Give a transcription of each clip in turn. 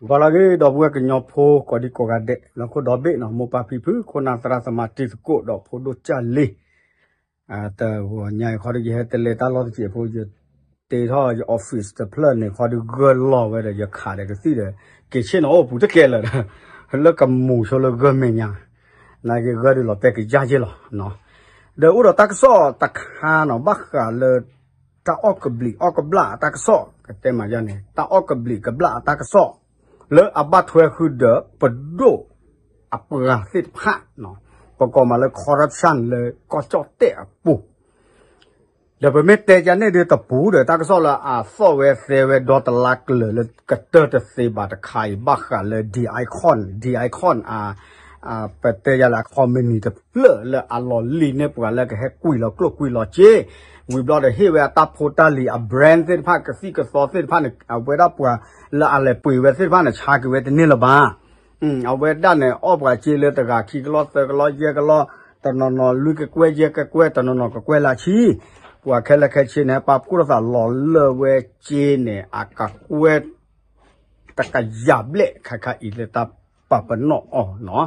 ပှၤလၢအဂ့ၤ ဒီပုၢ်ဝဲၢ်ကညီဖိ ကိးဒံကိးဂၤဒဲး လၢခိၣ်ဒီဘ့ၣ်နီၤ မိၢ်ပၢ်ဖံဖု ခိၣ်နၢ်သရၣ်သမါတံၤသကိး ဒီးဖိဒိၣ်ကၢ်လံၤ တဂီၤညါအံၤခီဒီး ယဟဲတလဲတၢ်လီၢ်တစဲးဖိ ယတ့ထီၣ်ယ office တဖျၢၣ်န့ၣ် ခီဒီးဂၢၢ်လီၤဝဲဒီး ယခးဒီးကသံၣ်ဒီး က့ၤဆ့ၣ်နီၤအိၣ်ပူၤတကဲလၢာ်ဒီး လၢကမူၤဆိလၢဂၢၢ်မဲာ်ညါ နာ်က့ဂၢၢ်ဒုးလီၤတဲာ်ကယၢ်က့လီၤ. ဒီးအိၣ်ဒီးတၢ်ကစီၣ်တခါနီၤ ဘၣ်ဃးလၢ တၢ်အီၣ်ကဘျံးအီၣ်ကဘျၣ်အတၢ်ကစီၣ် ကတဲမၤယါန့ၣ် တၢ်အီၣ်ကဘျံးကဘျၣ်အတၢ်ကစီၣ် လၢအဘၣ်ထွဲဃုာ်ဒီးပဒိၣ်အပှၤသ့ၣ်တဖၣ် ပကိးမးလၢ corruption လၢကီၢ်ကၠီၣ်တဲၣ်အပူၤ ဒီးပမ့ၢ်တဲကန့ၣ်ဒုးတပူၤဒီး တၢ်ကစီၣ်လၢအသီၣ်ဝဲသဲဝဲဒီတလါကျၢၤလၢကတၢၢ်တသ့ဘၣ်တခါအံၤ ဘၣ်ဃးလၢ DICON DICON အ ပတဲယၤလၢအ company တဖျၢၣ်လၢအလီၢ်လံၤန့ၢ်ပှၤလၢကဟဲကွံာ်လီၤကျိၣ်ကွံာ်လီၤစ့ ဝံၤဘျီဒီးဟ့ၣ်ဝဲအတၢ်ဖိတၢ်လံၤအ brand သ့ၣ်တဖၣ် ကသံၣ်ကသီသ့ၣ်တဖၣ်န့ၣ် အဝဲဒၣ်ပှၤလၢအလဲၤပှ့ၤဝဲသ့ၣ်တဖၣ်န့ၣ် ဆါက့ၤဝဲတန့ၢ်လၢၤဘၣ် အဝဲဒၣ်န့ၣ် အီၣ်ပှၤစ့လၢတဂၤခံကလီၢ်သၢကလီၢ်ယဲၢ်ကလီၢ် တနီၤနီၤလွံၢ်ကကွဲၢ်ယဲၢ်ကကွဲၢ် တနီၤနီၤကကွဲၢ်လၢဆံ ပှၤခဲလၢာ်ခဲဆ့န့ၣ် ပာ်ဖှိၣ်ထီၣ်သးလီၤလၢဝဲစ့န့ၣ် အကကွဲၢ် တကယၤဘျဲၣ်ခါခါအံၤလၢတၢ်ပာ်ပနီၣ်အီၤနီၤ.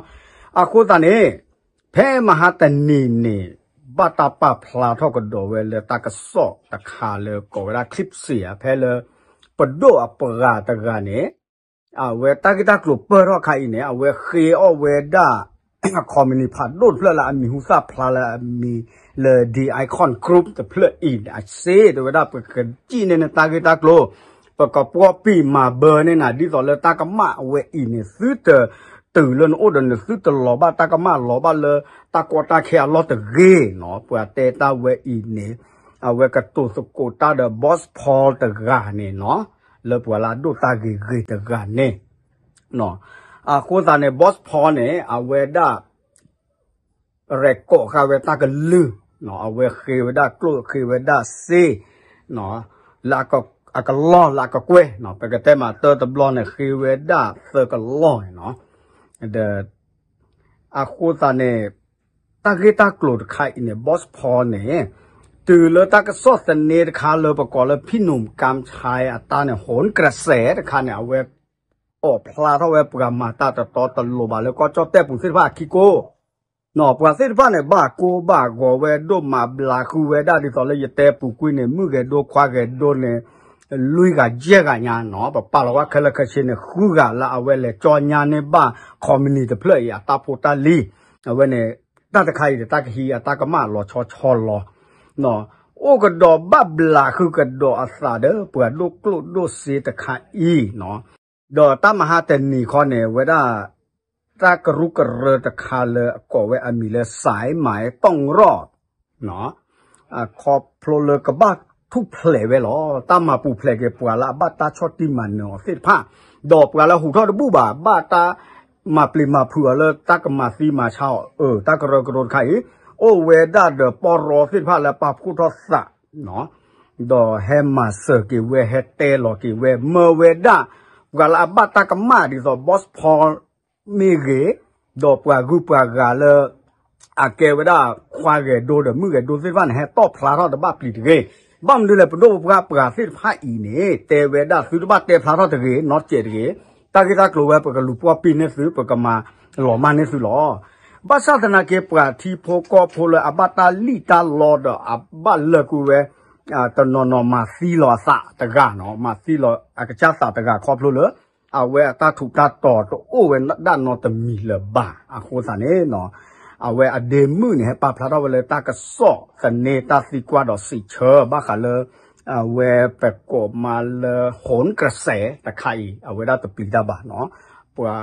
အဃိသတးန့ၣ် ဖဲမဟါတနံၤန့ၣ် ဘၣ်တၢ်ပာ်ဖျါထီၣ်ကဒီးဝဲလၢတၢ်ကစီၣ်တခါလၢကိးဝဲဒၣ် clip စ့ၢ်ဧါ ဖဲလၢ ပဒိၣ်အပှၤတဂၤန့ၣ် အဝဲတၢ်ဂ့ၢ်တၢ်ကျိၤပၢၢ်ထီၣ်ခါအံၤန့ၣ် အဝဲဃ့အီၣ်ဝဲဒၣ် company ဖးဒိၣ်တဖျၢၣ်လၢအမံၤဟူသၣ်ဖျါလၢအမံၤလၢ DICON Group တဖျၢၣ်အံၤန့ၣ် အစ့ တဲဝဲဒၣ် ပကစံၣ်န့ၢ်နတၢ်ဂ့ၢ်တၢ်ကျိၤ ပကပှီၢ်ပံာ်မၤဘၢန့ၢ်နၤ ဒ်သိးလၢတၢ်ကမၣ်ဝဲအံၤန့ၣ် သုတတုၤလၢနအိၣ်ဒီးနသုတလီၤဘၣ် တၢ်ကမၣ်လီၤဘၣ်လၢတၢ်ကီတၢ်ခဲအလီၢ်တဂ့ၤနီၤ ပှၤတဲတၢ်ဝဲအံၤန့ၣ် အဝဲကတိၤသကိးတၢ်ဒီး Boss Paul တဂၤန့ၣ်နီၤ လၢပှၤလၢအဒိၣ်တၢ်ဂ့ၤဂ့ၤတဂၤန့ၣ် အဃိသတးန့ၣ် Boss Paul န့ၣ် အဝဲဒၣ် ရဲၣ်ကီၣ်ဃာ်ဝဲတၢ်ကလုၢ် အဝဲဃ့ဝဲဒၣ်ကျိၣ်ဃ့ဝဲဒၣ်စ့ လၢအကလီၢ်လၢအကကွဲၢ် ပကတဲမးတၢ်တဘျီန့ၣ် ဃ့ဝဲဒၣ်သၢကလီၢ်န့ၣ်နီၤ ဒီး အဃိသတးန့ၣ် တၢ်ဂ့ၢ်တၢ်ကျိၤတခါအံၤန့ၣ် Boss Paul န့ၣ် တုၤလၢတၢ်ကစီၣ်သန့တခါလၢပကိးလၢ ဖံးနူၣ်ကၣ်ဆဲ အတၢ်န့ၣ် ဟိၣ်ကရစဲတခါန့ၣ် အဝဲ အိးဖျါထီၣ်ဝဲပှၤမၤတၢ်တတီတလိၤဘၣ်လၢကီၢ်ကၠီၣ်တဲၣ်ပူၤသ့ၣ်တဖၣ်အခံကိ ပှၤသ့ၣ်တဖၣ်န့ၣ် ဘၣ်ကိၢ်ဘၣ်ဂီၤဝဲဒိၣ်မး ဘျးဃုာ်ဝဲဒၣ်ဒ်သိးလၢယတဲပူၤကွံာ်န့ၣ် မုၣ်ဂဲၤဒိခွါဂဲၤဒိန့ၣ် လွံၢ်ဂၤယဲၢ်ဂၤညါနီၤ ပပာ်လီၤဝဲခဲလၢာ်ခဲဆ့န့ၣ် ဃုဂၤလၢအဝဲလဲၤကၠီညါန့ၢ်ဘၣ် company တဖျၢၣ်အံၤ အတၢ်ဖိတၢ်လံၤ အဝဲန့ၣ် တၢ်တခါအံၤဒီး တၢ်ကဟံးအတၢ်ကမၣ်လီၤဆီဆီလီၤ အိၣ်ကဒီးဘၣ်ဘျးဃုာ်ကဒီးအသးဒီး ပှၤဒိၣ်ကျိၣ်ဒိၣ်စ့တခါအံၤနီၤ ဒီးတၢ်မဟါတနံၤခီန့ၣ် ဝဲဒၣ် တၢ်ကရူၢ်ကရၢတခါလၢအကိးဝဲအမံၤလၢ စဲးမၤတီၣ်ရီၣ် ခီဖျိလၢကဘၣ်ထူၣ်ဖျဲးဝဲလီၤ. တၢ်မၤပူၤဖျဲးက့ၤပှၤလၢအဘၣ်တၢ်ဆီၣ်တံၢ်မၤနၢၤအီၤသ့ၣ်တဖၣ်, ဒီးပှၤလၢဟူးထီၣ်တဘူၣ်ဘၣ် ဘၣ်တၢ်မၤပျံၤမၤဖုးအီၤလၢတၢ်ကမၤသံမၤဆါအီၤ အၢ တၢ်ကရၢကရိတခါအံၤ အိၣ်ဝဲဒၣ်ဒီးပီၢ်ရီသ့ၣ်တဖၣ်လၢပာ်ဖှိၣ်ထီၣ်သး ဒီးဟဲမၤစၢၤက့ၤဝဲ ဟဲတဲလီၤက့ၤဝဲ မၢဝဲဒၣ် ပှၤလၢအဘၣ်တၢ်ကမၣ်ဒ်သိး Boss Paul မ့ၢ်ဂ့ၤ, ဒီးပှၤဂုၤပှၤဂၤလၢ အကဲဝဲဒၣ်ခွါဂဲၤဒိဒီးမုၣ်ဂဲၤဒိသ့ၣ်တဖၣ်န့ၣ် ဟဲတီၣ်ဖျါထီၣ်တဘၣ်ပျံၤတဂ့ၤ. ဘၣ်မနုၤလဲၣ် ပဒိၣ်ပပှၢ်ပှၤသ့ၣ်တဖၣ်အံၤန့ၣ် တဲဝဲဒၣ်သုတဘၣ်တဲဖျါထီၣ်တဂ့ၤ နီတစဲးတဂ့ၤ. တၢ်ဂ့ၢ်တၢ်ကျိၤဝဲ ပကလူၤပှီၢ်ပံာ်န့ၢ်သု ပကမၤလီၤမၢ်န့ၢ်သုလီၤ. ဘၣ်ဆၣ်သနာ်က့ ပှၤထံဖိကီၢ်ဖိလၢအဘၣ်တၢ်လံၣ်တၢ်လီဒီးအဘၣ်လၢာ်ကွံာ်ဝဲ တနီၤနီၤမၤသံလီၤအသးတဂၤနီၤ, မၤသံလီၤအကစၢ်သးတဂၤခီဖျိလၢ အဝဲအတၢ်ထူးတၢ်တီၤတအိၣ်ဝဲဒၣ်နီတမံၤလၢၤဘၣ်. အဃိသတးန့ၣ် အဝဲအဒ့မုၣ်န့ၣ် ဟဲပာ်ဖျါထီၣ်ဝဲလၢတၢ်ကစီၣ်သန့ တၢ်သံကွၢ်ဒီးစံးဆၢ ဘၣ်ဃးလၢ အဝဲပကိးမးလၢ ဟိၣ်ကရစဲတခါအံၤ အဝဲဒၣ်တပျံၤတၢ်ဘၣ်နီၤ, ပှၤ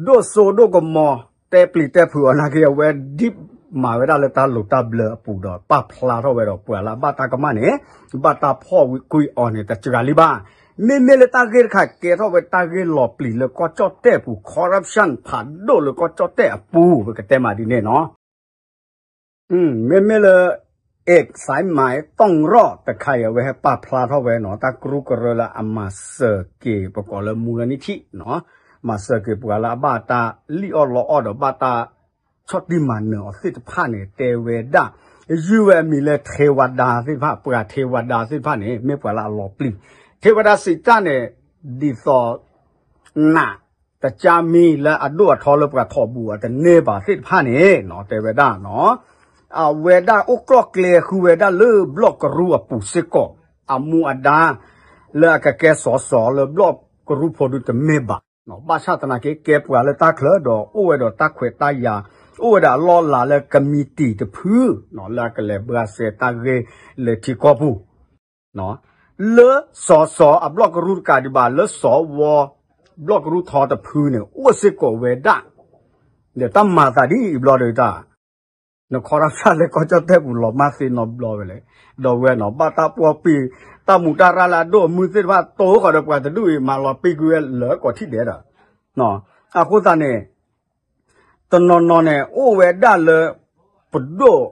ဒိၣ်စိဒိၣ်ကမီၤ တဲပျံၤတဲဖုးအီၤနာ်က့ အဝဲဒ်မၤဝဲဒၣ်လၢတၢ်လိၤတၢ်ဘျၢအပူၤဒီး ပာ်ဖျါထီၣ်ဝဲဒီး ပှၤလၢအဘၣ်တၢ်ကမၣ်န့ၣ် ဘၣ်တၢ်ဖီၣ်ကွံာ်အီၤန့ၣ် တစှၤလံဘၣ်. မ့မ့ၢ်လၢတၢ်ဂ့ၢ်တခါကဲထီၣ်ဝဲတၢ်ဂ့ၢ်လီၤပျံၤလၢကီၢ်ကၠီၣ်တဲၣ်ပူၤ corruption ဖးဒိၣ်လၢကီၢ်ကၠီၣ်တဲၣ်အပူၤ ပကတဲမးဒ်န့ၣ်နီၤ. မ့မ့ၢ်လၢ စဲးမၤတီၣ်ရီၣ်တခါအံၤ အဝဲဟဲပာ်ဖျါထီၣ်ဝဲနီၤ တၢ်ကရူၢ်ကရၢလၢအမၤစၢၤက့ၤ ပကိးလၢ မူလနံၣ်ထံၣ်နီၤ, မၤစၢၤက့ၤပှၤလၢအဘၣ်တၢ်လံၣ်အီၣ်လီအီၣ်ဒီးဘၣ်တၢ် ဆီၣ်တံၢ်မၤနၢၤအီၤသ့ၣ်တဖၣ်န့ၣ် တဲဝဲဒၣ် ယုၢ်ဝဲအမံၤလၢ ထေးဝါဒါ သ့ၣ်တဖၣ် ပှၤထေးဝါဒါ သ့ၣ်တဖၣ်န့ၣ် မ့ၢ်ပှၤလၢအလီၤပျံၤ ထေးဝါဒါ စံးတၢ်န့ၣ် ဒ်သိး နး တကၢ်မံလၢအဒိၣ်အထီလၢပှၤထီၣ်ဘူးအတန့ၢ်ဘၣ်သ့ၣ်တဖၣ်န့ၣ်နီၤ တဲဝဲဒၣ်နီၤ အဝဲဒၣ်အိၣ်ကျီၢ်ကျဲဃုဝဲဒၣ်လၢဘျီၣ်ကရူၢ်အပူၤစ့ၢ်ကီး အမူအဒါ လၢအကကဲစီၤစီၤလၢဘျီၣ်ကရူၢ်ဖိဒုတမ့ၢ်ဘၣ်နီၤ ဘၣ်ဆၣ်သနာ်က့ ကဲပှၤလၢတၢ်ချၢဒီးအိၣ်ဝဲဒီးတၢ်ခွဲးတၢ်ယာ် အိၣ်ဝဲဒီးအလီၢ်လၤလၢကမံးတံာ်တဖုနီၤ လၢအကလဲၤဘှါစဲတၢ်ဂ့ၢ်လၢထံကီၢ်ပူၤ လၢစီၤစီၤအဘျီၣ်ကရူၢ်တကးဒံးဘၣ် လၢစီၤဝီ ဘျီၣ်ကရူၢ်ထီတဖုန့ၣ် အိၣ်စ့ၢ်ကီးဝဲဒၣ် ဒီးတၢ်မၤသးဒ်အံၤဘျီဒီးတၢ် နခီထီၣ်ဖၠၣ်လၢကီၢ်ကၠီၣ်တဲၣ်ပူၤလီၤမၢ်သ့နီတဘျီဝဲလဲၣ်, ဒီးဝဲနီၤ ဘၣ်တၢ်ပှီၢ်ပံာ် တၢ်မူးတၢ်ရၢ်လၢအဒိၣ်အမုၢ်သ့ၣ်တဖၣ် တိၢ်ဃီၤဒီးပှၤတဒူၣ်အံၤ မၤလီၤပံာ်ကွံာ်ဝဲလၢကီၢ်ထံၣ်ဒဲးဒီး အဃိသတးန့ၣ် တနီၤနီၤန့ၣ် အိၣ်ဝဲဒၣ်လၢ ပဒိၣ်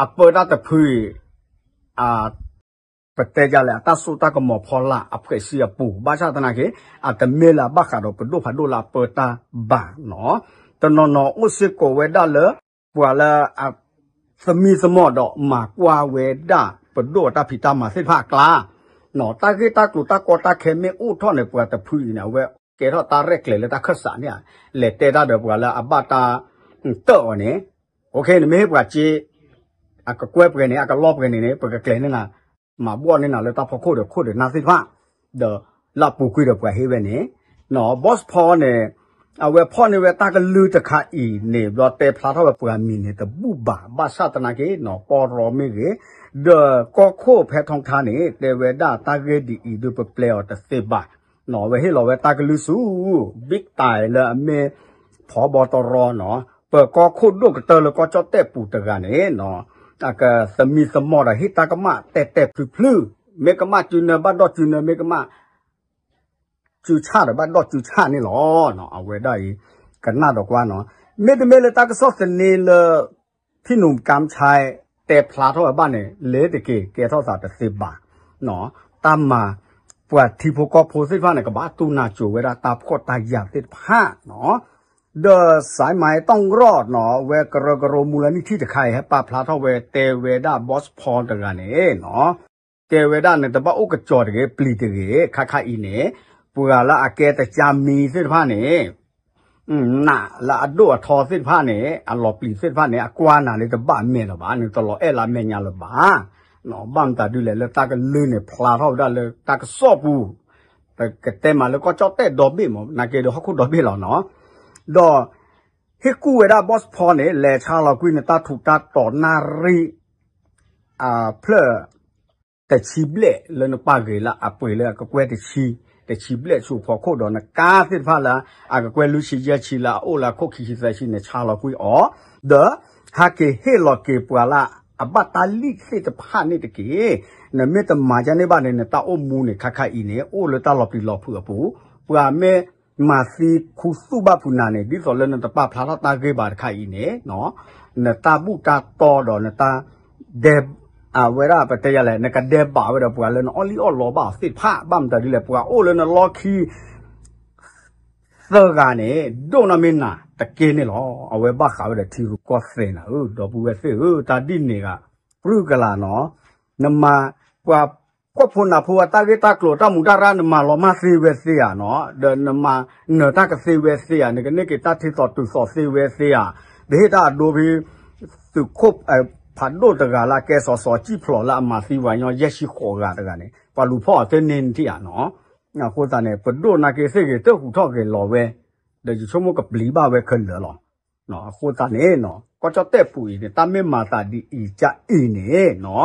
အပၢတၢ်တဖုအံၤ အ ပတဲဒ်လဲၣ် အတၢ်စိတၢ်ကမီၤဖီလာ်အဖှဲးစံအပူၤ ဘၣ်ဆၣ်သနာ်က့ အတမ့ၢ်လၢအဘၣ်ဃးဒီးပဒိၣ်ဖးဒိၣ်လၢအပၢတၢ်ဘၣ်နီၤ, တနီၤနီၤအိၣ်စ့ၢ်ကီးဝဲဒၣ်လၢ ပှၤလၢအ သမံသမိးဒီးမၤကွၢ်ဝဲဒၣ် ပဒိၣ်အတၢ်ဖံးတၢ်မၤသ့ၣ်တဖၣ်အကျါ, တၢ်ဂ့ၢ်တၢ်ကျိၤတၢ်ကီတၢ်ခဲမ့ၢ်အိၣ်ထီၣ်န့ၣ် ပှၤတဖုအံၤန့ၣ် အဝဲကဲထီၣ်တၢ်ရဲၣ်ကျဲၤလၢတၢ်ခၢၣ်စးန့ၣ်ဧါ, လဲၤတဲတၢ်ဒီးပှၤလၢအဘၣ်တၢ် တၢၣ်အီၤန့ၣ်, နမ့ၢ်ဟ့ၣ်ပှၤစ့ အကကွဲၢ်ပှဲၤန့ၣ် အကလီပှဲၤန့ၣ်န့ၣ် ပကကျဲၤန့ၢ်နၤ, မၤဘှီၣ်န့ၢ်နၤလၢတၢ်ဖီခိၣ်ဒီးခိၣ်ဒီးနၢ်သ့ၣ်တဖၣ်, ဒီးလၢအပူၤကွံာ်ဒီးပှၤဟ့ၣ်ဝဲန့ၣ်, ဘီၣ်စဖီန့ၣ် အဝဲဖီၣ်န့ၢ်ဝဲတၢ်ကလုၢ်တခါအံၤန့ၣ် ဘျီတဲဖျါထီၣ်ဝဲပှၤမံၤန့ၣ်တဘူၣ်ဘၣ် ဘၣ်ဆၣ်သနာ်က့နီၤ ပီရီမ့ၢ်ဂ့ၤ, ဒီးကီၢ်ခိၣ်ဖဲထီထါန့ၣ် တဲဝဲဒၣ်တၢ်ဂ့ၢ်ဒ်အံၤဒုးပပျဲအီၤတသ့ဘၣ်, အဝဲဟ့ၣ်လီၤဝဲတၢ်ကလုၢ်ဆူ ဘံၣ်တၢၤလၢအမ့ၢ် ဖီဘီတရီနီၤ, ပၢၤကီၢ်ခိၣ်ဒိၣ်ကတၢၢ်လၢကီၢ်ကၠီၣ်တဲၣ်ပူၤတဂၤန့ၣ်နီၤ, အကသမံသမိးဒီးဟ့ၣ်တၢ်ကမၣ်တဲာ်တဲာ်ဖျုးဖျုး, မ့ၢ်ကမၣ်စုနၢဘၣ်ဒီၣ်စုနၢ မ့ၢ်ကမၣ် စုဆၣ်ဒီးဘၣ်ဒီၣ်စုဆၣ်န့ၣ်လီၤ. အဝဲဒၣ်အံၤ ကနၣ်ဒီးကွၢ်နီၤ, မ့တမ့ၢ်လၢတၢ်ကစီၣ်သန့လၢ ဖံၣ်နူၤကၢ်ဆဲ တဲဖျါထီၣ်ဝဲဘၣ်န့ၣ် လဲၤတက့ၢ် ကဲထီၣ်သးတသ့ဘၣ်, တၢ်မၤ ပှၤထံဖိကီၢ်ဖိသ့ၣ်တဖၣ်န့ၣ် ကဘၣ်တူၢ်နၤစိၤဝဲဒၣ်တၢ်ဖှီၣ်တၢ်ယာ်သ့ၣ်တဖၣ်နီၤ, ဒီးစဲးမၤအံၤတီၢ်ရီၣ်နီၤ ဝဲကရၢကရိမူလၢနံၣ်ထံၣ်တခါအံၤ ဟဲပာ်ဖျါထီၣ်ဝဲတဲဝဲဒၣ် ဘီၣ်စဖီတဂၤန့ၣ်နီၤ တဲဝဲဒၣ်န့ၣ် တဘၣ်အိၣ်ကစီၤတဂ့ၤ ပျံၤတဂ့ၤ ခါခါအံၤန့ၣ် ပှၤလၢအကဲတကၢ်မံသ့ၣ်တဖၣ်န့ၣ် နးလၢအဒိၣ်အထီသ့ၣ်တဖၣ်န့ၣ် အလီၤပျံၤသ့ၣ်တဖၣ်န့ၣ် အကွၢ်နၤလၢတဘၣ်အမဲာ်လၢၤဘၣ်, နတလီၤအဲၣ်လၢအမဲာ်ညါလၢၤဘၣ်. ဘၣ်မတၤဒ်လဲၣ် လၢတၢ်ကလုၢ်န့ၣ် ဖျါထီၣ်ဝဲဒၣ်လၢတၢ်ကစီၣ်ပူၤ, ပကတဲမးလၢကီၢ်ကၠီၣ်တဲၣ်ဒီဘ့ၣ်မး နာ်က့ဒီးဟီၣ်ခိၣ်ဒီဘ့ၣ်လီၤနီၤ, ဒီး ဟ့ၣ်ကူၣ်ဝဲဒၣ်ဘီၣ်စဖီန့ၣ် လဲၤဆါလီၤကွံာ်နတၢ်ထူးတၢ်တီၤနၣ်ရံၣ် အဖျၢၣ် တဆံဘျဲၣ်လၢနပာ်ဂ့ၤလၢအပှ့ၤလၢအကကွဲၢ်တဆံ, တဆံဘျဲၣ်ဆူဖီခိၣ်ဒီးနကါသ့ၣ်တဖၣ်လၢ အကကွဲၢ်လွံၢ်ဆံယဲၢ်ဆံလၢအအိၣ်လၢအခိၣ်ခံဆံသၢဆံန့ၣ် ဆါလီၤကွံာ်အီၤ, ဒီးဟဲက့ၤဟ့ၣ်လီၤက့ၤပှၤလၢအဘၣ်တၢ်လံၣ်သ့ၣ်တဖၣ်န့ၣ်တက့ၢ်. နမ့ၢ်တမၤဒ်န့ၣ်ဘၣ်န့ၣ် နတၢ်အိၣ်မူန့ၣ် ခါခါအံၤန့ၣ် အိၣ်လၢတၢ်လီၤပျံၤလီၤဖုးအပူၤ, ပှၤမ့ၢ်မၤသံခူသူၣ်ဘၣ်ဖုးနၤန့ၣ် ဒ်သိးလၢနတပာ်ဖျါထီၣ်တၢ်ဂ့ၢ်ဘၣ်တခါအံၤန့ၣ် နတၢ်ဘူၣ်တၢ်တီဒီးနတၢ်ဒဲး အဝဲဒၣ်ပတဲယၤလဲၣ် နကဒဲးဘးဝဲဒီးပှၤလၢနအီၣ်လံၣ်အီၣ်လီဘၣ်အီၤသ့ၣ်တဖၣ် ဘၣ်မတၤဒ်လဲၣ် ပှၤအိၣ်လၢနလီၢ်ခံ သၢဂၤန့ၣ် ဒိၣ်နီၢ်မ့ၢ်နၤတက့ၢ်န့ၣ်လီၤ. အဝဲဘၣ်ဃးဝဲဒီးထံရူၢ်ကီၢ်သဲးနၤဧၢ ဒီပုၢ်ဝဲၢ်သ့ၣ်ဧၢ တၢ်ဒ်န့ၣ်ဂ့ၤ ပြုၢ်ကလာ်နီၤ, နမၤ ပှၤခိၣ်ဖိနၢ်ဖိအတၢ်ဂ့ၢ်တၢ်ကျိၤတၢ်မူးတၢ်ရၢ် နမၤလီၤမၢ်သ့ဝဲသ့ဧါနီၤ, ဒီးနမၤနၢၤတၢ်ကသ့ဝဲသ့ဧါ, နကန့ၢ်က့ၤတၢ်ထံသီတုၤသီသ့ဝဲသ့ဧါ, ပဟ့ၣ်တၢ်အဒိဖဲ သုးခိၣ်ဖးဒိၣ်တဂၤလၢအကဲစီၤစီၤစံၣ်ဖျိးလၢအမၤသံဝဲညီယဲၢ်ဆံဃိးဂၤတဂၤန့ၣ် ပှၤလူၤဖီၣ်အီၤသ့န့ၢ်နထံၣ်ဧါနီၤ. အဃိသတးန့ၣ် ပဒိၣ်နာ်က့သ့ၣ်ဂ့ၤ တၢ်ဟူးထီၣ်ဂဲၤလီၤဝဲ, ဒီးယဆိကမိၣ်ကပျံၤဘၣ်ဝဲခဲလၢာ်လီၤ. အဃိသတးန့ၣ်နီၤ ကီၢ်ကၠီၣ်တဲၣ်ပူၤအံၤန့ၣ် တၢ်မ့ၢ်မၤသးဒ်အံၤကၢ်အံၤန့ၣ်နီၤ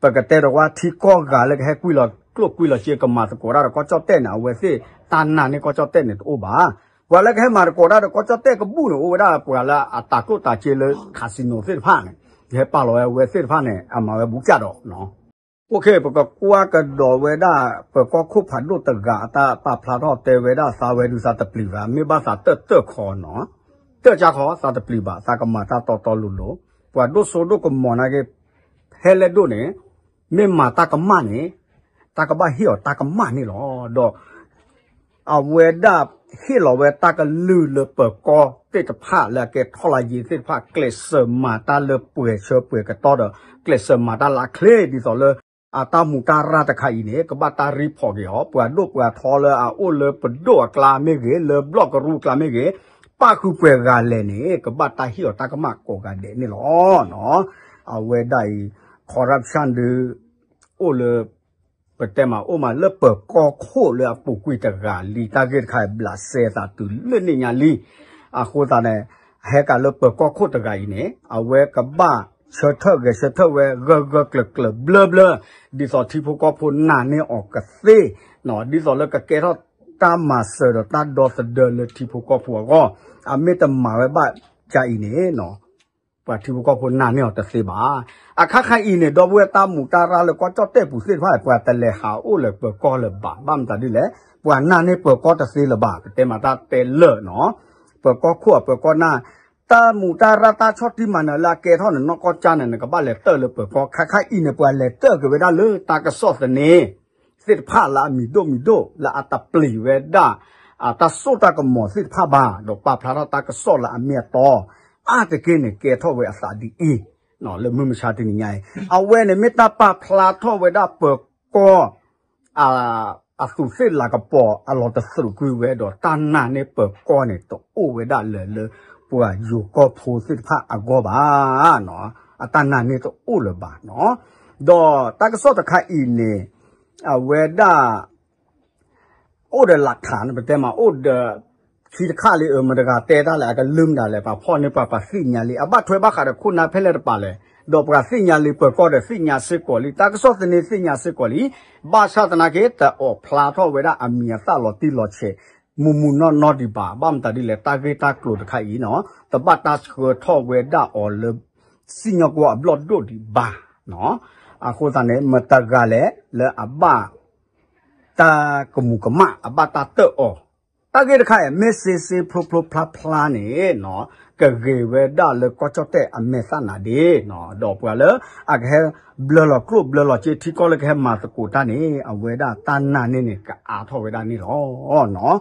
ပကတဲဒီးဝဲထံကီၢ်ဂၤလၢကဟဲကွံာ်လီၤကျိၣ်ကွံာ်လီၤစ့ ကမၤသကိးတၢ်ဒီးကီၢ်ကၠီၣ်တဲၣ်န့ၣ် အဝဲသ့ၣ်တၢ်နာ်န့ၢ်ကီၢ်ကၠီၣ်တဲၣ်န့ၣ်တအိၣ်ဘၣ်. ပှၤလၢကဟဲမၤသကိးတၢ်ဒီးကီၢ်ကၠီၣ်တဲၣ်ကဘူၣ်န့ၣ် အိၣ်ဝဲဒၣ်ပှၤလၢအတၤကျိၣ်တၤစ့လၢ casino သ့ၣ်တဖၣ်န့ၣ် ယဟဲပာ်လီၤဝဲအဝဲသ့ၣ်တဖၣ်န့ၣ် အမၤဝဲဘူးကၢ်ဒီးနီၤ ပကကွၢ်ကဒီးဝဲဒၣ် ပကီၢ်ခိၣ်ဖးဒိၣ်တဂၤအတၢ်ပာ်ဖျါထီၣ်တဲဝဲဒၣ် သးဝဲဒုးသးတပျံၤဘၣ် မ့ၢ်ဘၣ်သးတၢၣ်တၢၣ်ခီနီၤ, တၢၣ်ကၢ်ခီ သးတပျံၤဘၣ် သးကမၤတၢ်တီတီလိၤလိၤ, ပှၤဒိၣ်စိဒိၣ်ကမီၤနာ်က့ ဖဲလဲၣ်ဒိၣ်န့ၣ် မ့ၢ်မၤတၢ်ကမၣ်န့ၣ် တၢ်ကဘၣ်ဟ့ၣ်အီၤတၢ်ကမၣ်န့ၣ်လီၤ. ဒီး အဝဲဒၣ်ဟ့ၣ်လီၤဝဲတၢ်ကလုၢ်လၢပၢၤကီၢ်သ့ၣ်တဖၣ် လၢအကဲထီၣ်လါယ့သ့ၣ်တဖၣ် ကျဲးစၢးမၤတၢ်လၢပှဲၤဆၢပှဲၤကတီၢ်ဒီး ကျဲးစၢးမၤတၢ်လၢအချ့ ဒ်သိးလၢ အတၢ်မူးတၢ်ရၢ်တခါအံၤန့ၣ် ကဘၣ်တၢ်ရ့ဖီးက့ၤအီၤ, ပှၤဒိၣ်ပှၤထီလၢအအိၣ်လၢပဒိၣ်အကျါမ့ၢ်ဂ့ၤ, လၢဘျီၣ်ကရူၢ်အကျါမ့ၢ်ဂ့ၤ, ပၣ်ဃုာ်ပှဲၤဂၤလဲၣ်န့ၣ် ကဘၣ်တၢ်ဟ့ၣ်အီၤတၢ်ကမၣ်ကိးဂၤဒဲးန့ၣ်လီၤ. အဝဲဒၣ်အံၤ corruption ဒုး အိၣ်လၢ ပတဲမးအိၣ်မးလၢပၢၤကီၢ်ခိၣ်လၢအပူၤကွံာ်တဂၤလံ, တၢ်ဂ့ၢ်တခါအံၤဘျးစဲသးတုၤလၢန့ၣ်ညါလံ. အဃိသတးန့ၣ် ဟဲကးလၢပၢၤကီၢ်ခိၣ်တဂၤအံၤန့ၣ် အဝဲကဘၣ်ဆၢထၢၣ်ဂဲၤဆၢထၢၣ်ဝဲ ဂၢၢ်ဂၢၢ်ကျၢၤကျၢၤဘျၢဘျၢ, ဒ်သိးထံဖိကီၢ်ဖိနာ်န့ၢ်အီၤကသ့, ဒ်သိးလၢကကဲထီၣ်တၢ်မၤစၢၤဒီးတၢ်ဒီသဒၢလၢထံဖိကီၢ်ဖိအဂီၢ်, အမ့ၢ်တမၤဝဲဘၣ်ကါအံၤန့ၣ် ပှၤထံဖိကီၢ်ဖိနာ်န့ၢ်အီၤတသ့ဘၣ်. အခါခါအံၤန့ၣ် ဒီပုၢ်ဝဲၢ်တၢ်မူးတၢ်ရၢ်လၢကီၢ်ကၠီၣ်တဲၣ်ပူၤသ့ၣ်တဖၣ် ပှၤတလဲၤဟးအိၣ်လၢပၢၤကီၢ်လၢၤဘၣ်. ဘၣ်မတၤဒ်လဲၣ်, ပှၤနာ်န့ၢ်ပၢၤကီၢ်တသ့လၢၤဘၣ်. ပတဲမးတၢ်တဲလၢာ်နီၤ, ပၢၤကီၢ်ခိၣ်အပၢၤကီၢ်နာ်, တၢ်မူးတၢ်ရၢ်တၢ်ဆီၣ်တံၢ်မၤနၢၤလၢအကဲထီၣ်န့ၣ် နီၢ်ကီၢ်ကၠၢန့ၣ် နကဘၣ်လဲၤတၢၣ်လၢပၢၤကီၢ်. ခါခါအံၤန့ၣ် ပှၤလဲၤတၢၣ်က့ၤဝဲဒၣ်လၢတၢ်ကစီၣ်သန့ သ့ၣ်တဖၣ်လၢအမံၤဒိၣ်မံၤဒိၣ်လၢအတပျံၤဝဲဒၣ် တၢ်စိတၢ်ကမီၤသ့ၣ်တဖၣ်ဘၣ်, ဒီးပာ်ဖျါထီၣ်တၢ်ကစီၣ်လၢအမ့ၢ်အတီ အါတက့ၢ်န့ၣ် ကဲထီၣ်ဝဲအသးဒ်အံၤ, လၢမုၢ်မဆါတနံၤညါအံၤ အဝဲန့ၣ်မ့ၢ်တၢ်ပာ်ဖျါထီၣ်ဝဲဒၣ်ပၢၤကီၢ် အသူးသ့ၣ်လၤကပီၤအလီၤတသရူးကွံာ်ဝဲဒီး တၢ်နာ်န့ၢ်ပၢၤကီၢ်န့ၣ် တအိၣ်ဝဲဒၣ်လၢၤလၢပှၤယိၤကီၢ်ဖိသ့ၣ်တဖၣ်အဂီၢ်ဘၣ်. အတၢ်နာ်န့ၢ်တအိၣ်လၢၤဘၣ်နီၤ. ဒီးတၢ်ကစီၣ်တခါအံၤန့ၣ် အဝဲဒၣ် အိၣ်ဒီးလးခးန့ၣ် ပတဲမး အိၣ်ဒီး ခံတခါလံ အမတဂၤတဲတၢ်လဲၣ် အကလုၢ်မတၤလဲၣ် ပှၤဖီၣ်န့ၢ်ပှၤ ပှၤသ့ၣ်ညါလံ အဘၣ်ထွဲဘၣ်ဃးဒီးခိၣ်နၢ်ဖဲလဲၣ်တပၤလဲၣ်, ဒီးပှၤသ့ၣ်ညါလံ ပၢၤကီၢ်ဒီးသ့ၣ်ညါစ့ၢ်ကီးလံ တၢ်ကစီၣ်သန့သ့ၣ်ညါစ့ၢ်ကီးလံ, ဘၣ်ဆၣ်သနာ်က့ တအီၣ်ဖျါထီၣ်ဝဲဒၣ်အမံၤအသၣ်လီၤတံၢ်လီၤဆဲး မုၢ်မုၢ်နီၢ်နီၢ်ဒံးဘၣ်. ဘၣ်မတၤဒ်လဲၣ် တၢ်ဂ့ၢ်တၢ်ကျိၤတခါအံၤနီၤ တဘၣ်တၢ်ဆှၢထီၣ်ဝဲဒၣ်အီၤလၢ စံၣ်ညီၣ်ကွီၢ်အဘျီၣ်ဒိၣ်ဒံးဘၣ်. အဃိသတးန့ၣ် မတဂၤလဲၣ် လၢအဘၣ် တၢ်ကမူၤကမၣ် အဘၣ်တၢ်တၢၣ်အီၤ, တၢ်ဂ့ၢ်တခါအံၤ မ့ၢ်စ့စ့ဖျိဖျိဖျါဖျါန့ၣ်နီၤ ကဂ့ၤဝဲဒၣ်လၢကီၢ်ကၠီၣ်တဲၣ်အမဲာ်သၣ်နၤဒ့နီၤ, ဒီးပှၤလၢအကဟဲဘျၢလီၤကျိၣ်ဘျၢလီၤစ့ ထံကီၢ်လၢကဟဲမၤသကိးတၢ်န့ၣ် အဝဲဒၣ်တၢ်နာ်န့ၢ်န့ၣ် ကအါထီၣ်ဝဲဒၣ်န့ၣ်လီၤ.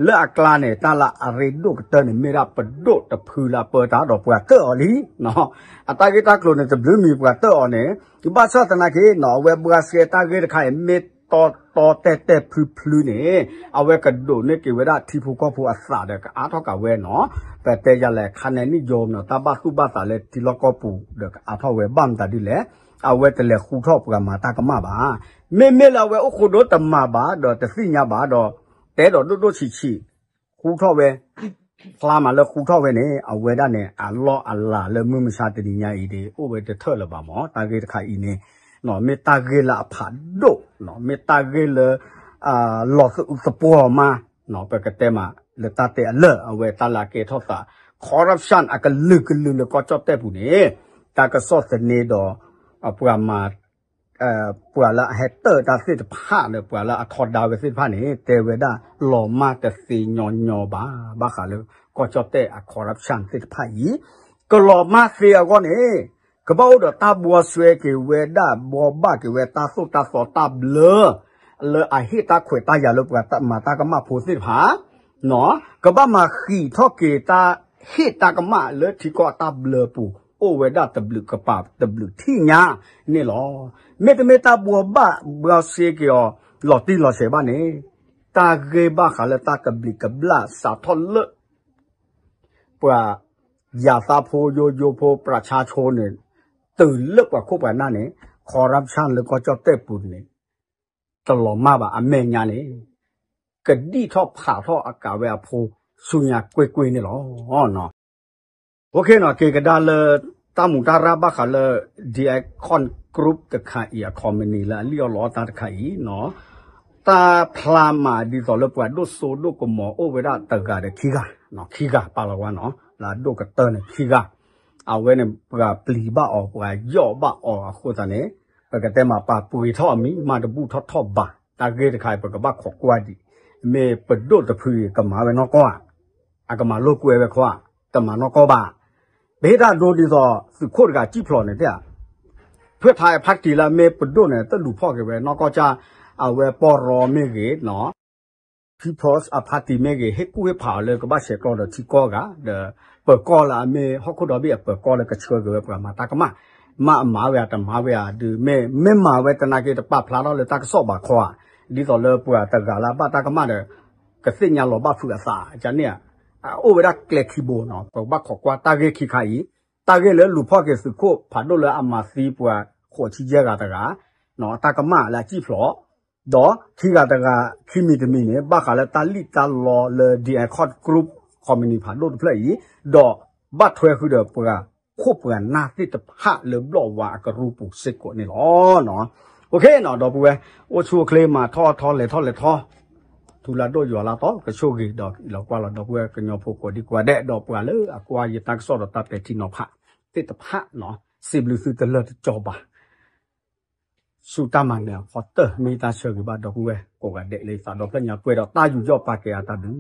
လၢအကျါန့ၣ် တၢ်လၢအရ့ဒိၣ်ကတၢၢ်န့ၣ် မ့ၢ်ဒၣ်ပဒိၣ်တဖုလၢအပၢတၢ်ဒီးပှၤတၢၣ်အီၤလံ. အတၢ်ဂ့ၢ်တၢ်ကျိၤန့ၣ် တဘျုးမံၤပှၤတၢၣ်အီၤန့ၣ် ဘၣ်ဆၣ်သနာ်က့နီၤ အဝဲဘှါစဲတၢ်ဂ့ၢ်တခါအံၤ မ့ၢ်တီတီတဲာ်တဲာ်ဖျုဖျုန့ၣ် အဝဲကဒိးန့ၢ်က့ၤဝဲဒၣ်ထံဖိကီၢ်ဖိအသးဒီး ကအါထီၣ်ကးဝဲနီၤ, ပတဲယၤလဲၣ် ခါနဲနံၣ်ယိၤနီၤ တၢ်ဘၣ်သူၣ်ဘၣ်သးလၢထံလီၢ်ကီၢ်ပူၤဒီး ကအါထီၣ်ဝဲ ဘၣ်မတၤဒ်လဲၣ်, အဝဲတလဲၤဃူထီၣ်ပှၤမၤတၢ်ကမၣ်ဘၣ်. မ့မ့ၢ်လၢအဝဲအိၣ်ဃိဒိတမၤဘၣ်ဒီးတသ့ၣ်ညါဘၣ်ဒီး တဲဒီးဒိၣ်ဒိၣ်ဆံးဆံး ဃူထီၣ်ဝဲ, ဖျါမးလၢဃူထီၣ်ဝဲန့ၣ် အဝဲဒၣ်န့ၣ် အလီၢ်အလၤလၢမုၢ်မဆါတနံၤညါအံၤဒ် အိၣ်ဝဲတထၢၣ်လၢၤဘၣ်မး တၢ်ဂ့ၢ်တခါအံၤန့ၣ်, မ့ၢ်တၢ်ဂ့ၢ်လၢအဖးဒိၣ်, မ့ၢ်တၢ်ဂ့ၢ်လၢ လီၤသးအုးသပှီၤမး, ပကတဲမး လၢတၢ်တဲအလၢာ် အဝဲတၢ်လၢအကဲထီၣ်သး corruption အကလုာ်ကလုာ်လၢကီၢ်ကၠီၣ်တဲၣ်ပူၤန့ၣ်, တၢ်ကစီၣ်သန့ဒီး ပှၤမၤ ပှၤလၢအဟဲတၢၣ်တၢ်သ့ၣ်တဖၣ်ဒီး ပှၤလၢအထီဒါဝဲသ့ၣ်တဖၣ်န့ၣ် တဲဝဲဒၣ်လီၤမၢ်တသ့ညီညီဘၣ်, ဘၣ်ဃးလၢကီၢ်ကၠီၣ်တဲၣ်အ corruption သ့ၣ်တဖၣ်အံၤ, ကလီၤမၢ်သ့အဂီၢ်န့ၣ် ကဘၣ်အိၣ်ဒီးတၢ်ဘှီဆွဲက့ၤဝဲဒၣ်ဘှီဘၣ်က့ၤဝဲတၢ်သိၣ်တၢ်သီတၢ်ဘျၢ လၢအဟ့ၣ်တၢ်ခွဲးတၢ်ယာ်လၢပှၤမၤတၢ်ကမၣ်ဖိသ့ၣ်တဖၣ် ကဘၣ်မၤဃံးထီၣ်က့ၤတၢ်ဟ့ၣ်တၢ်ကမၣ်လၢထံကီၢ်အတၢ်ဘျၢပူၤ အိၣ်ဝဲဒၣ်တဘျုးကပၤတဘျုးထံၣ်ညါန့ၣ်လီၤ. မ့တမ့ၢ်တၢ်ဘှီဘၣ်ဘှီစ့က့ၤအီၤ လီၤတံၢ်လီၤဆဲးဘၣ်န့ၣ်, တၢ်ဂ့ၢ်ဘၣ်ဃးလၢတၢ်ကဘျံးကဘျၣ်စးထီၣ်လၢ ပှၤ ယၤသးဖိယိယိဖိ ပြးဆါဆိန့ၣ် တုၤလၢပှၤခိၣ်ပှၤနၢ်န့ၣ် corruption လၢကီၢ်ကၠီၣ်တဲၣ်ပူၤန့ၣ် တလီၤမၢ်ဘၣ် အမဲာ်ညါန့ၣ် ကဒံၣ်ထီၣ်ဖးထီၣ်အကးဝဲအဖိဆူညါကွ့ၢ်ကွ့ၢ်န့ၣ်လီၤ. က့ၤကဒါလၢ တၢ်မူးတၢ်ရၢ်ဘၣ်ဃးလၢ Deacon Group တခါအံၤ အ company လၢအလံၣ်အီၣ်လီအီၣ်တၢ်တခါအံၤ တၢ်ဖျါမးဒ်သိးလၢပှၤဒိၣ်စိဒိၣ်ကမီၤအိၣ်ဝဲဒၣ်တဂၤဒီးခံဂၤ, ခံဂၤပာ်လီၤဝဲနီၤ လၢအဒိၣ်ကတၢၢ်န့ၣ်ခံဂၤ, အဝဲန့ၣ်ပှၤပျံၤဘၣ်အီၤ ပှၤယီၣ်ဘၣ်အီၤအဃိသတးန့ၣ် ပကတဲမးပာ်ပှ့ၤထီၣ်အမံၤ မၤတဘူၣ်ထီၣ်ထီၣ်ဘၣ်, တၢ်ဂ့ၢ်တခါအံၤ ပကဘၣ်ခိးကွၢ်ဒံး, မ့ၢ်ပဒိၣ်တဖုအံၤ ကမၤဝဲနီၢ်ကီၢ်ဧါ, အကမၤလိာ်ကွဲဝဲခီဧါ, တမၤနီၢ်ကီၢ်ဘၣ်, ပဟ့ၣ်တၢ်ဒိဒ်သိး သုးခိၣ်တဂၤစံၣ်ဖျိးန့ၣ်တဲဧါ ဖဲထါအဖါတံၢ်လၢအမ့ၢ်ပဒိၣ်န့ၣ် တလူၤဖီၣ်က့ၤဝဲနီၢ်ကီၢ်ကၠၢ်, အဝဲပီၢ်ရီမ့ၢ်ဂ့ၤနီၤ, People's အဖါတံၢ်မ့ၢ်ဂ့ၤ ဟ့ၣ်ကူၣ်ဟ့ၣ်ဖးအီၤလၢကဘၣ်ဆဲးကျိးဒီးထံကီၢ်ဂၤ, ဒီးပၢၤကီၢ်လၢအမ့ၢ်ဟီၣ်ခိၣ်ဒီဘ့ၣ်အပၢၤကီၢ်လၢကဆှၢက့ၤဝဲပှၤမၤတၢ်ကမၣ်, မ့ၢ်အမၤဝဲဧါတမၤဝဲဧါဒုး မ့ၢ်မၤဝဲသနာ်က့ တပာ်ဖျါထီၣ်လၢတၢ်ကစီၣ်ဘၣ်ခီဧါ, ဒ်သိးလၢပှၤတဂၤလၢအဘၣ်တၢ်ကမၣ်ဒီး ကသ့ၣ်ညါလီၤဘၣ်ဖုးအသးန့ၣ်ဧါ, အိၣ်ဝဲဒၣ်ကျဲခံဘိနီၤ, ပကဘၣ်ခိးကွၢ်တၢ်ဂ့ၢ်ခံခါအံၤ, တၢ်ဂ့ၢ်လၢလူၤဖီၣ်က့ၤသုးခိၣ်ဖးဒိၣ်လၢအမၤသံပှၤဃိးဆံယဲၢ်ဂၤတဂၤ အတၢ်ကမၣ်လၢအစံၣ်ဖျိး, ဒီးခံဂၤတဂၤ ခံမံၤတမံၤန့ၣ် ဘၣ်ဃးလၢတၢ်လံၣ်တၢ်လီလၢ ဒ်အံၤ Accord Group Company ဖးဒိၣ်တဖျၢၣ်အံၤ, ဒီးဘၣ်ထွဲဃုာ်ဒီးပှၤခိၣ်ပှၤနၢ်သ့ၣ်တဖၣ်လၢဘျီၣ်ဝါအကရူၢ်ပူၤစ့ၢ်ကီးန့ၣ်လီၤ. အိၣ်ခ့နီၤ ဒီပုၢ်ဝဲၢ်, အိၣ်ဆူၣ်အိၣ်ချ့မၤထီၣ်ထီလဲၤထီၣ်လဲၤထီ, ထူလၢဒိၣ်ယွၤလၢထီ ကဆိၣ်ဂ့ၤဒီးလီၤကွၢ်လီၤ ဒီပုၢ်ဝဲၢ် ကညီဖိကိးဒံကိးဂၤဒဲး ဒီးပှၤလၢအကွၢ်ယတၢ်ကစီၣ်ဒီးတၢ်ပဲာ်ထံနီၤဖးသ့ၣ်တဖၣ်နီၤ, စံးဘျုးသုတလၢာ်တကီဘၣ် ဆူတၢ်မၤနၢၤအဖီတၢၢ် မ့ၢ်တၢ်ဆၢဂ့ၤဘၣ် ဒီပုၢ်ဝဲၢ်ကိးဂၤဒဲးလၢယသးဒီဖျၢၣ်ညါပှဲၤဒီးတၢ်ယူးယီၣ်ပာ်ကဲအတၢ်ဘျုး